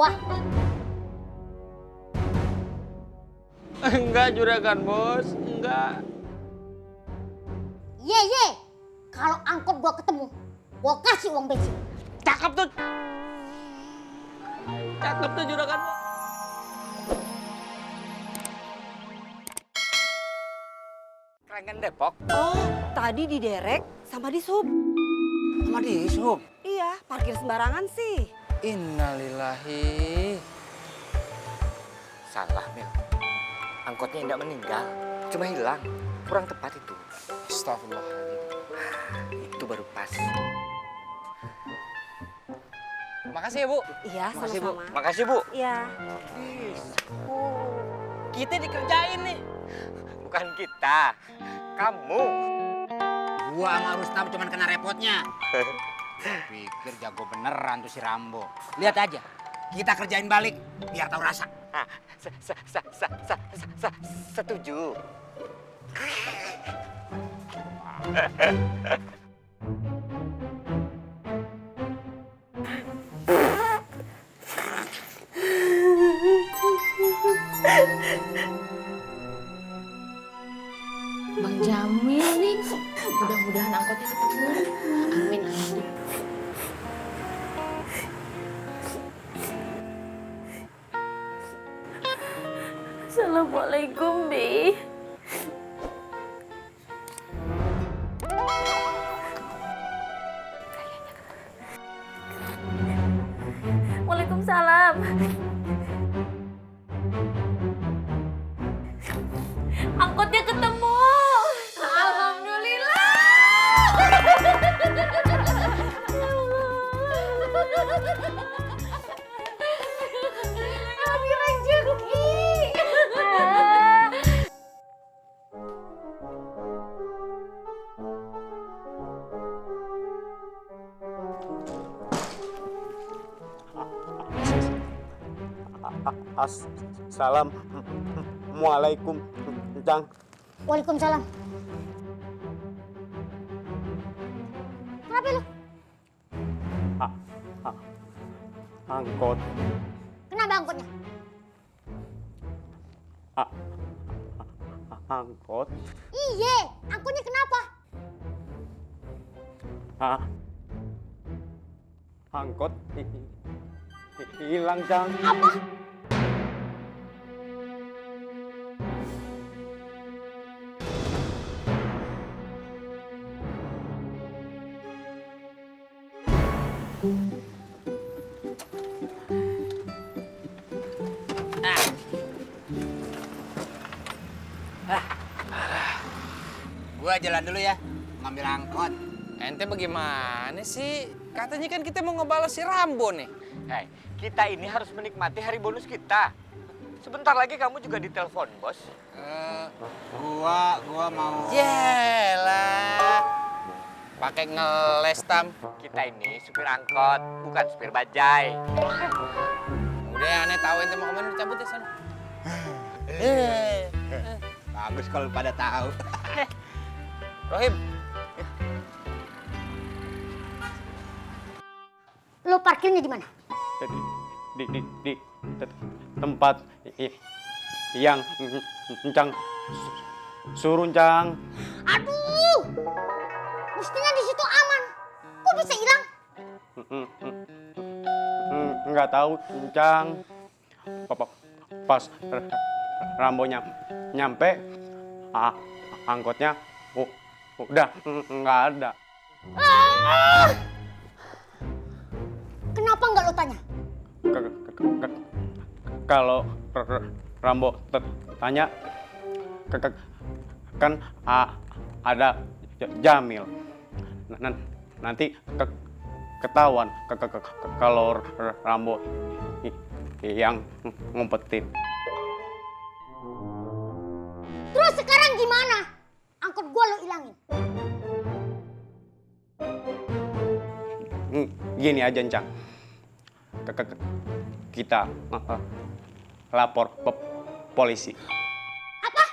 tua? Enggak juragan bos, enggak. Ye, kalau angkot gua ketemu, gua kasih uang bensin. Cakep tuh. Cakep tuh juragan bos. Kerangan Depok. Oh, tadi diderek sama di sub. Sama di sub. Iya, parkir sembarangan sih. Innalillahi. Salah, Mil. Angkotnya tidak meninggal, cuma hilang. Kurang tepat itu. Astagfirullahaladzim. Itu baru pas. Makasih ya, Bu. Iya, Makasih, Bu. sama-sama. Makasih, Bu. Iya. Kita dikerjain nih. Bukan kita, kamu. Gua sama Rustam cuman kena repotnya. Pikir jago beneran tuh si Rambo. Lihat aja, kita kerjain balik biar tahu rasa. Ah, setuju. Bang Jamil nih, mudah-mudahan angkotnya ketemu. Amin, amin. Assalamualaikum, Bi. Waalaikumsalam. Angkotnya ketemu. Alhamdulillah. Kami rezeki. Assalamualaikum, Cang. Waalaikumsalam. Kenapa lu? Angkot, Kenapa angkotnya? angkot, Iye, angkotnya kenapa? angkot hilang, Cang. Apa? Gua jalan dulu ya, ngambil angkot. Ente bagaimana sih? Katanya kan kita mau ngebalas si Rambo nih. Hei, kita ini harus menikmati hari bonus kita. Sebentar lagi kamu juga ditelepon, Bos. Gua mau. Yelah. Pakai ngeles, Tam. Kita ini supir angkot, bukan supir bajai. Udah, aneh tahu ente mau kemana, cabut ya sana. Bagus kalau pada tahu. Rohim, Lu parkirnya di mana? Di tempat yang Cang suruh, Cang. Aduh! Mestinya di situ aman. Kok bisa hilang? Nggak tahu, Cang. Pas Rambo nyampe, angkotnya udah nggak ada. Kenapa nggak lu tanya? Kalau Rambo tanya, kan ada Jamil. Nanti ketahuan kalau Rambo yang ngumpetin. Terus sekarang gimana? Angkot gua lu ilangin. Gini aja, Cang. Kita lapor ke polisi. Apa?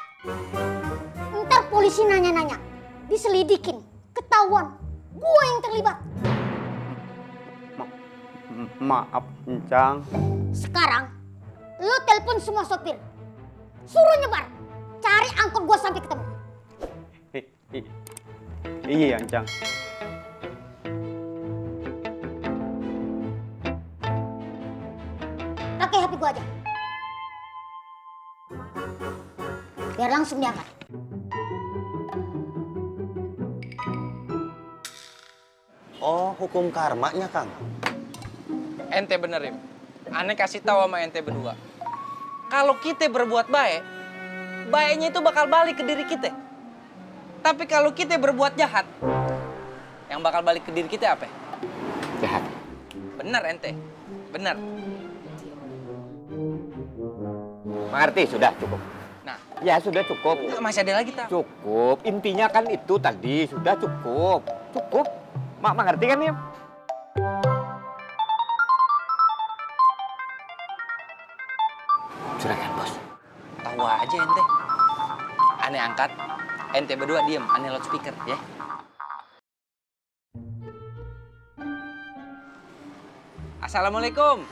Ntar polisi nanya-nanya. Diselidikin. Ketahuan. Gua yang terlibat. Maaf, Cang. Sekarang, lo telepon semua sopir. Suruh nyebar. Cari angkot gua sampai ketemu. Iya, Cang. Pakai HP gua aja. Biar langsung diangkat. Oh, hukum karmanya, Kang. Ente benerin. Aneh kasih tahu sama ente berdua. Kalau kita berbuat baik, baiknya itu bakal balik ke diri kita. Tapi kalau kita berbuat jahat, yang bakal balik ke diri kita apa? Jahat. Bener ente, bener. Mengerti? Sudah cukup. Nah, Ya sudah cukup. masih ada lagi tak? Cukup. Intinya kan itu tadi. Sudah cukup. Cukup. Mak mengerti kan ya? Juragan Bos. Tahu aja ente. Aneh angkat, ente berdua diem, aneh loudspeaker ya. Assalamualaikum.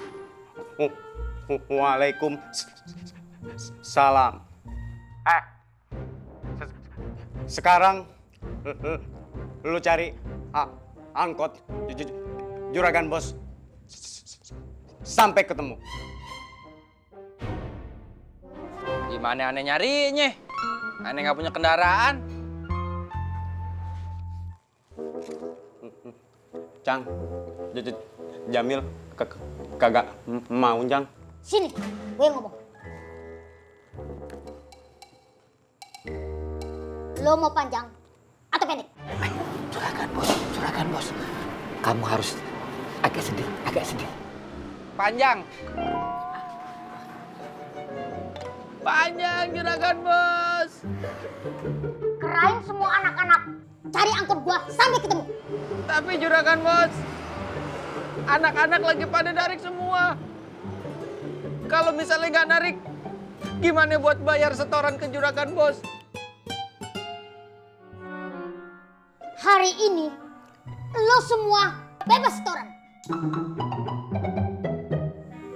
Waalaikumsalam. Sekarang lu cari angkot Juragan Bos sampai ketemu. Gimana aneh nyarinya? Aneh nggak punya kendaraan. Cang, Jamil kagak mau, Cang. Sini, gue ngomong. Lo mau panjang atau pendek? Juragan Bos. Kamu harus agak sedih. Panjang. Panjang Juragan Bos. Kerain semua anak-anak. Cari angkot gua sampai ketemu. Tapi Juragan Bos, anak-anak lagi pada narik semua. Kalau misalnya nggak narik, gimana buat bayar setoran ke Juragan Bos? Hari ini, lo semua bebas setoran.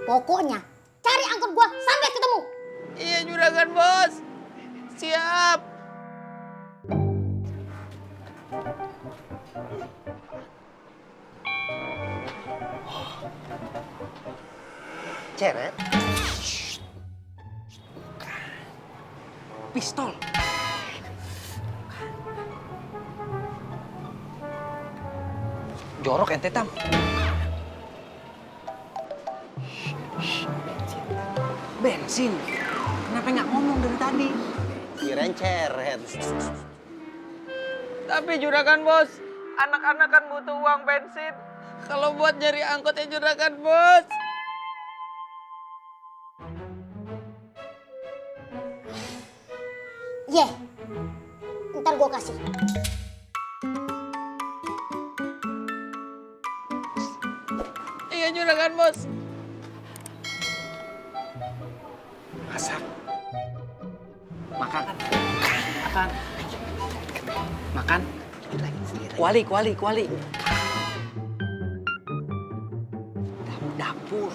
Pokoknya, cari angkot gua sampai ketemu. Iya Juragan Bos, siap. Ceret. Pistol. Jorok ente Tam. Bensin. Kenapa nggak ngomong dari tadi? Kirain ceret. Tapi Juragan Bos, anak-anak kan butuh uang bensin. Kalau buat nyari angkotnya Juragan Bos. Ye, ntar gua kasih. Iya Juragan Bos. Masak. Makan. Makan. Kuali. Dapur.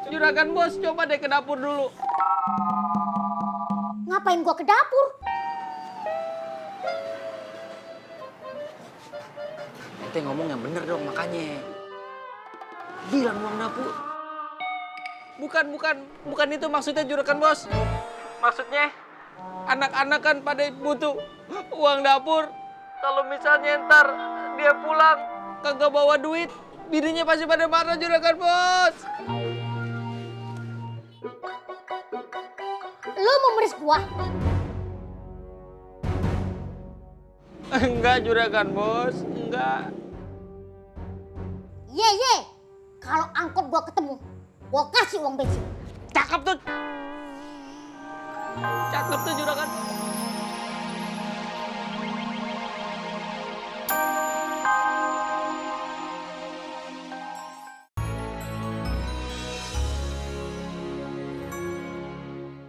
Juragan Bos, coba deh ke dapur dulu. Ngapain gua ke dapur? Ente ngomong yang bener dong makanya. Bilang uang dapur. Bukan itu maksudnya Juragan Bos. Maksudnya anak-anak kan pada butuh uang dapur. Kalau misalnya ntar dia pulang kagak bawa duit, bininya pasti pada marah Juragan Bos. Lo mau meres gua? Enggak Juragan Bos, enggak. Ye. Kalau angkot gua ketemu, gua kasih uang bensin. Cakep tuh Juragan.